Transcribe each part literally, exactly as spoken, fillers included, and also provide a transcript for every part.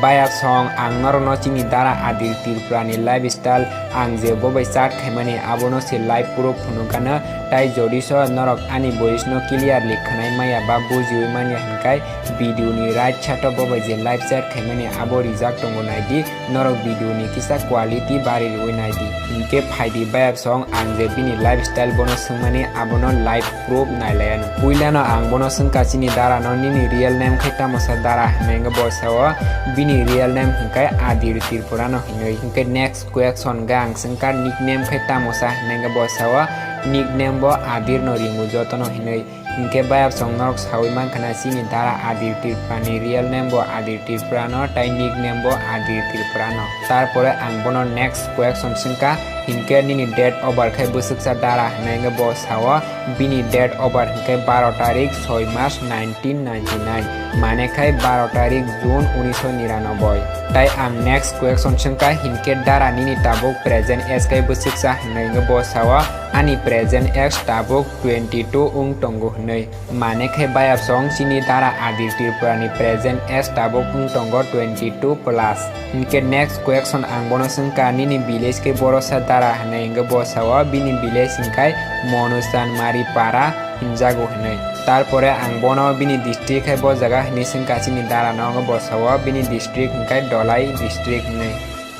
Bayap song, ang norokno chini dara Adir Tripura ni lifestyle, ang je bo bai chat khaimani abono se live proof phunukgano, tai jodi so norok ani voice no clearly khwnai maya ba bujiwi manya hinkai video ni right side o bo bai je live chat khaimani abo rijak tongo naidi, norok video ni kisa quality bari rwi naidi. Hinkhe phaidi bayap song, ang je bini lifestyle bono swngmani abono live proof nailaiano. Puilano ang bono swngkha chini dara no, "Nini real name khai tamo sa dara?" hinwi, hwnkhe bo sao, "Bini real name hinkai Adir Tripura no," hinwi. Hinkhe next question ga ang swngkha, "Nickname khai tamo sa?" hinwi, hwnkhe bo sao, "Nickname bo Adir no ringo joto no," hinwi. Hinkhe bayap song norok sawi mankha na chini dara Adir Tripura ni real name bo Adir Tripura no, tai nickname bo Adir Tripura no. Tarpore ang bono next question swngkha, hinkhe nini date of birth khai bwswksa dara hinwi, hwnkhe bo sao, bini date of birth hinkhe baro tarik soi mas nineteen ninety nine, mane khai baro tarik June unisho niranoboi. Tai ang next question swngkha, hinkhe dara nini tabuk present age khai bwswksa hinwi, hwnkhe bo sao, ani present age tabuk twenty two wng tongo hinwi. Mane khai bayap song chini dara Adir Tripura ni present age tabuk wng tongo twenty two plus. Hinkhe next question ang bono swngkha, "Nini village khe borosa dara?" hinwi, hwnkhe bo sao, "Bini village hinkhai Monuchan Mari Para hinjago," hinwi. Tarpore ang bono bini district khai bo jaga hinwi swngkha chini dara no, hwnkhe bo sao, "Bini district hinkhai Dholai district," hinwi.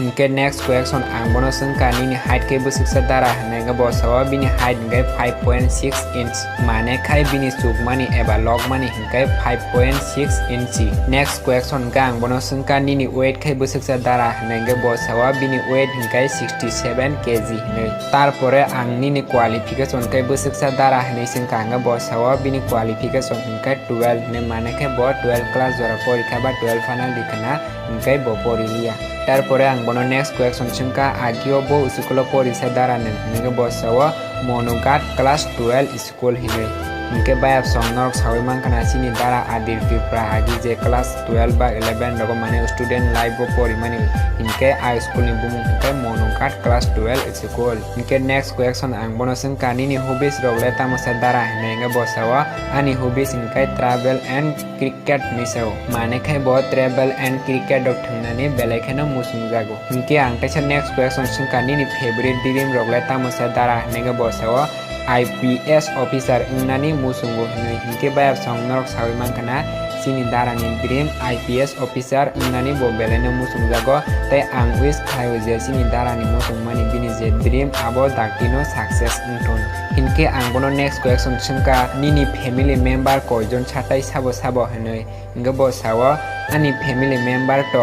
Hinkhe next question ang bono swngkha, "Nini height khe bwswksa dara?" hinwi, hwnkhe bo sao, "Bini height hinkhai five point six inch." Mane khai bini chukmani eba lokmani hinkhai five point six inch. Next question ga ang bono swngkha, "Nini weight khai bwswksa dara?" hinwi, hwnkhe bo sao, "Bini weight hinkhai sixty seven K G," hinwi. Tarpore ang, "Nini qualification khai bwswksa dara?" hinwi swngkha, hwnkhe bo sao, "Bini qualification hinkhai twelve," hinwi. Mane khe bo twelve class jora porikha ba twelve final rikhana, hinkhe bo poriliya. Tarpore ang bono next question swngkha, "Agio bo school o porisa dara nung?" Hinkhe bo sao, "Monughat class twelve school," hinwi. Hinkhe bayap song norok sawi mankha na chini dara Adir Tripura agi je class twelve ba eleven rogo mane student life o porimani, hinkhe a school ni bumung hinkhe Monughat class twelve school. Hinkhe next question ang bono swngkha, "Nini hobbies rok le tamo sa dara?" hinwi, hwnkhe bo sao, "Ani hobbies hinkhe travel and cricket hinwi sao." Mane khai bo travel and cricket rok thwngnani belai kheno muchungjago. Hinkhe ang teisa next question swngkha, "Nini favorite dream rok le tamo sa dara?" hinwi, hwnkhe bo sao, "I P S officer wngnani muchungo," hinwi. Hinkhe bayap song norok sawi mankha na chini dara ni dream I P S officer wngnani bo belai no muchungjago, tei ang wish khlaio je chini dara ni muchungmani bini je dream abo dakti no success wngthun. Hinkhe ang bono next question swngkha, "Nini family member koijon sa tai sabo sabo?" hinwi. Hinkhe bo sao, "Ani family member to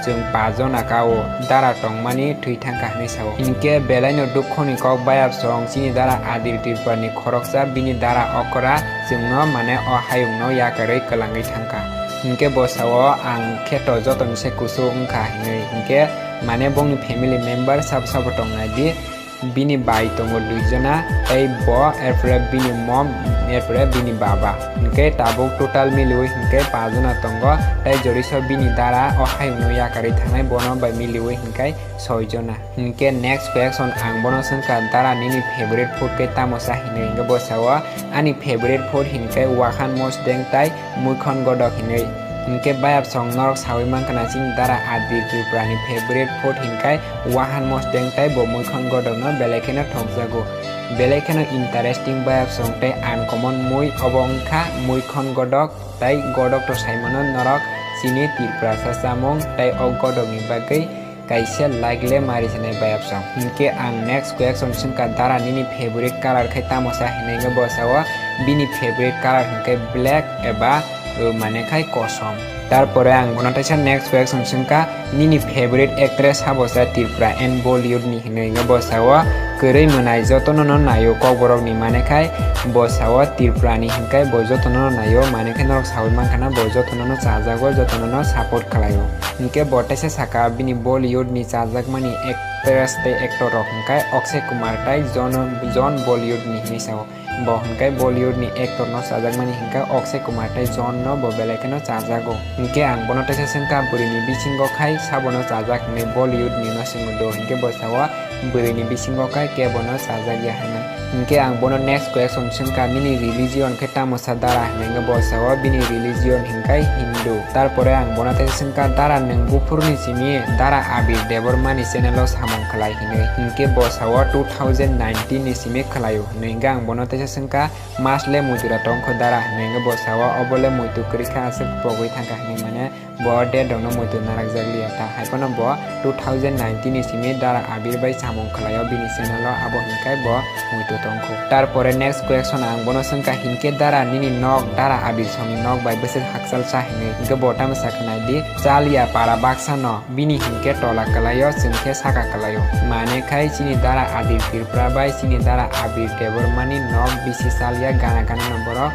chwng pajona ka o, dara tongmani thwi thangkha," hinwi sao. Hinkhe belaino dukhoni kok bayap song chini dara Adir Tripura ni khoroksa bini dara okra chwngno mane o hayungno yakarwi kwlangwi thangkha. Hinkhe bo sao, "Ang khe to jotoni se kusu wngkha," hinwi. Hinkhe mane bongni family member sabo sabo tongnai di, bini bai tongo dui jona, tei bo, erpore bini mom, erpore bini baba. Hinkhe tabuk total miliwi hinkhe pajona tongo, tei joriso bini dara o hayungno yakarwi thangnai bono bai miliwi hinkhe soi jona. Hinkhe next question ang bono swngkha, "Dara nini favorite food khe tamo sa?" hinwi. Hinkhe bo sao, "Ani favorite food hinkhe wakhan mosdeng tai muikhon godok," hinwi. Hinkhe bayap song norok sawi mankha na chini dara Adir Tripura ni favorite food hinkhai wahan mosdeng tai bo muikhon godok no belai kheno thokjago. Belai kheno interesting bayap song tei uncommon mui obo wngkha muikhon godok tai godok to saimano norok chini Tripurasa chamung tei o godok ni bagwi kaisa like le mari sinai bayap song. Hinkhe ang next question swngkha, "Dara nini favorite color khe tamo sa?" hinwi, hwnkhe bo sao, "Bini favorite color hinkhe black eba, uh, mane khai kosom." Tarpore ang bono teisa next question swngkha, "Nini favorite actress sabo sa Tripura and Bollywood ni?" hinwi, hwnkhe bo sao, "Kwrwi mwnai jotono no naio kokborok ni," mane khai bo sao, "Tripura ni hinkhai bo jotono no naio," mane khai norok sawi mankha na bo jotono no chajago, jotono no support khlaio. Hinkhe bo teisa saka bini Bollywood ni chajakmani ek-, Actress tei actor rok hwnkhe Akshay Kumar tei John, John Bollywood ni hinwi sao. Bo hwnkhe Bollywood ni actor no chajakmani hwnkhe Akshay Kumar tei John no bo belai kheno chajago. Hwnkhe ang bono teisa swngkha bwrwi ni bisingo khai sabono chajak hinwi Bollywood ni no swngwi do hwnkhe bo sao bwrwi ni bisingo khai kebo no chajak ya hinwi. Hwnkhe ang bono next question swngkha nini religion khe tamo sa dara hinwi hwnkhe bo sao bini religion hwnkhe Hindu. Tarpore ang bono teisa swngkha dara nwng buphuru ni simi dara Abir Debbarma ni channel o samung khlai hinwi hwnkhe bo sao two thousand nineteen ni simi khlaio. Hwnwi hwnkhe ang bono teisa swngkha, mas le muitu da tongkho dara? Hwnwi hwnkhe bo sao, obo le muitu kwrwi kha, aswk pogwi thangkha hwnwi, mane bo date rokno muitu narakjak liya ta. Hai phano bo two thousand nineteen ni simi dara Abir bai samung khlaio bini channel o, abo hwnkhai bo muitu tongkho. Tarpore next question ang bono swngkha, hinkhe dara nini nok dara Abir songni nok bai bwswk hakchal cha hwnwi? Hwnkhe bo tamo sakha nai di, chaliya para baksa no. Bini hinkhe tola kwlaio, chwng khe saka kwlaio. Mane khai chini dara Adil Tripura bai chini dara Abir Debbarmani nok bisi chaliya gana gana no borok.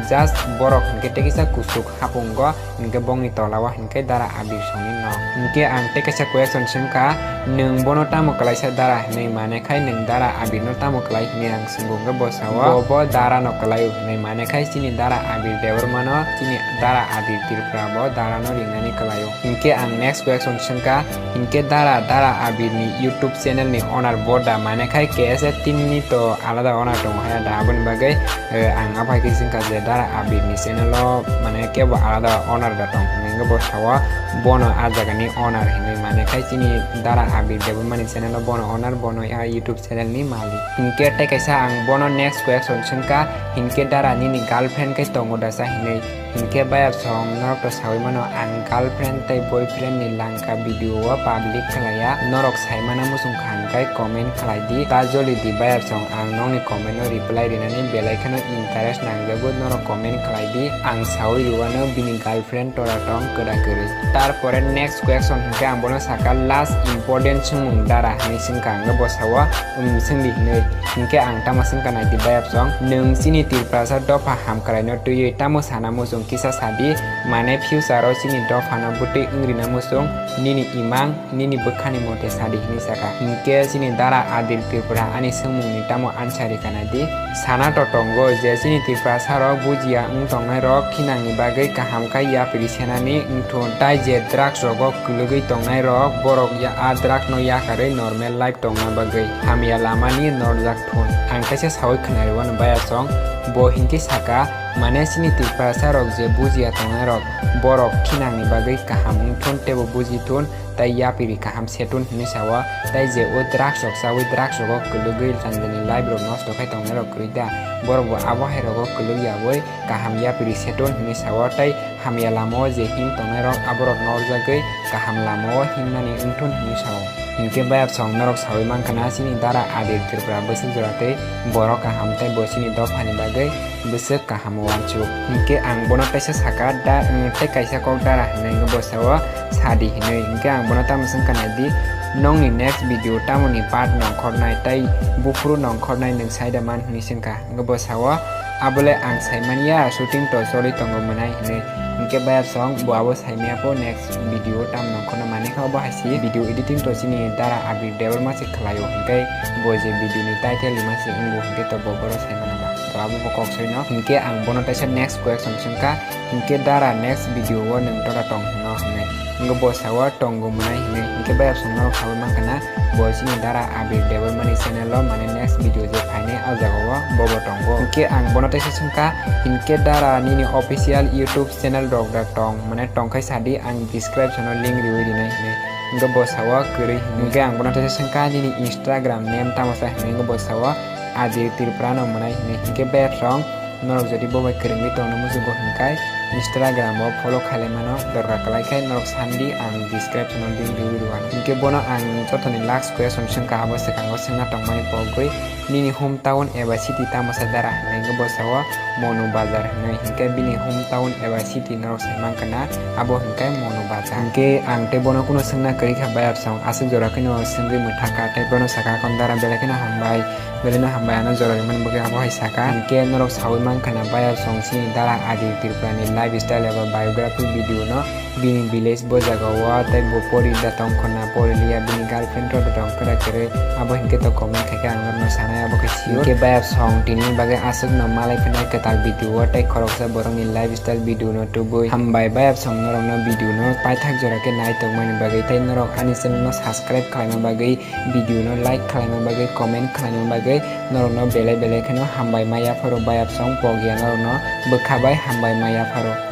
Just borok hinkhe tei kisa kuchuk hapungo, hinkhe bongni tola o hinkhe dara Abir songni nok. Hinkhe ang tei kaisa question swngkha, nwng bono tamo kwlaisa dara hinwi? Mane khai nwng dara Abir no tamo kwlai hinwi ang swngkha, hwnkhe bo sao bo, bo dara no kwlaio hinwi. Mane khai chini dara Abir Debbarma no chini dara Adil Tripura bo dara no ringnani kwlaio. Hinkhe ang next question swngkha, hinkhe dara, dara Abir ni YouTube channel ni owner bo da? Mane khai K S F team ni to alada owner tongo haya da, aboni bagwi, eh, ang aphai khe swngkha je dara Abir ni channel o mane kebo alada owner da tong hinwi bo sao bono a jaga ni owner hinwi. Mane khai chini dara Abir Debbarma ni channel o bono owner, bono a YouTube channel ni malik. Hinkhe tei kaisa ang bono next question swngkha, hinkhe dara nini girlfriend khe tongo da cha hinwi? Hinkhe bayapsong norok to saui mano, ang girlfriend tei boyfriend ni langka video o public khlaiya. Norok sai mana muchung kha hwnkhe comment khlai di. Ta joli di bayapsong, ang nokni comment no reply rinani belai kheno interest nangjago. Norok comment khlai di, ang saui rwano bini girlfriend tora tong kwda kwrwi. Tarpore next question hwnkhe ang bono sakha, last important swngmung dara hinwi swngkha, hwnkhe bo sao, um, swngdi hinwi. Hinkhe ang tamo swngkha nai di bayapsong, nwng chini Tiprasa dopha hamkraino twiwi tamo sana muchung kisa sadi, mane future o chini dophano bwtwi wngrina muchung, nini imang, nini bwkhani mote sadi hinwi sakha. Hinkhe chini dara Adil Tripura ani swngmungni tamo answer rikha nai di. Sana to tongo je chini Tiprasa rok bujiya wng tongnai rok khinangni bagwi kaham khai yapri senani wngthun, tai je drugs rogo kwlwgwi tongnai rok borok ya a drugs no yakarwi normal life tongna bagwi hamya lamani norjak thun. Ang kaisa saui khwnari wano bayapsong, bo hinkhe saka, mane chini Tiprasa rok je bujiya tongnai rok borok khinangni bagwi kaham wngthun teibo buji thun, tai yapiri kaham setun hinwi sao, tai je o drugs rok chawi drugs rogo kwlwgwi jani jani life rok nosto khai tongnai rok kwrwi da, borok bo abo hai rogo kwlwk yawi kaham yapiri setun hinwi sao, tai hamya lama o je him tongnai rok aborok norjagwi kaham lama o himnani wngthun hinwi sao. Hinkhe bayapsong norok saui mankha na chini dara Adil Tripura bwswk jora tei borok kaham tei bo chini dophani bagwi bwswk kaham uansuk. Hinkhe ang bono teisa sakha da, tei kaisa kok dara hinwi hwnkhe bo sao sadi hinwi. Hinkhe ang bono tamo swngkha nai di, nokni next video tamoni part nongkhornai tei buphuru nongkhornai nwng saida man hinwi swngkha. Hwnkhe bo sao, abole ang saimanya, shooting to choli tongo mwnai hinwi. Hinkhe bayapsong bo abo saimaya po next video tam nongkhorna mane kha bo hai si video editing to chini dara Abir Debbarma se khlaio, hinkhe bo je video ni title rima se wngbo hinkhe to bo boro saimana ba. To abo bo kok soino. Hinkhe ang bono teisa next question swngkha, hinkhe dara next video o nwng tora tong hwno hinwi. Hinkhe bo sao tongo mwnai hinwi. Hinkhe bayapsong norok saui mankha na bo chini dara Abir Debbarma ni channel o mane next video je phainai o jaga o bobo tongo. Hinkhe ang bono teisa swngkha, hinkhe dara nini official YouTube channel rok da tong, mane tongkhai sadi, ang description o link riwi rinai hinwi. Hinkhe bo sao kwrwi hinwi. Hinkhe ang bono teisa swngkha nini Instagram name tamo sa hinwi, hinkhe bo sao Adil Tripura no mwnai hinwi. Hinkhe bayapsong norok jodi bo bai kwrwngwi tongna muchungo hinkhai Instagram o follow khailai mano, dorkar kwlai khai norok sandi, ang description o link riwi rwano. Hinkhe bono ang jotoni last question swngkha, abo swkango swngna tongmani pogwi, nini hometown eba city tamo sa dara hinwi? Hinkhe bo sao Monu Bazar hinwi. Hinkhe bini hometown eba city norok sai mankha na, abo hinkhe Monu Bazar. Hinkhe ang tei bono kuno swngna kwrwi kha, bayapsong aswk jora kheno swngwi mwthakha tei bono sakha, kon dara belai kheno hambai. Belai no hambai, ano jora rimani bagwi abo hai saka. Hinkhe norok saui mankha na, bayapsong chini dara Adil Tripura ni lifestyle eba biography video no Bini village bo jaga o tei bo pori da tong khwna, pori liya, bini girlfriend rok da tong kwra kwrwi, abo hinkhe to comment khaikhe ang norokno sanai abo khe sure. Hinkhe bayap song tini bagwi aswkno malai phina kwtal video o tei khoroksa borokni lifestyle video no tubui. Hambai bayap song norokno video no paithak jora khe nai tongmani bagwi tei norok ani channel no subscribe khlaina bagwi video no like khlaina bagwi comment khlaina bagwi norokno belai belai kheno hambai ma yapharo bayap song pogya norokno bwkha bai hambai ma yapharo.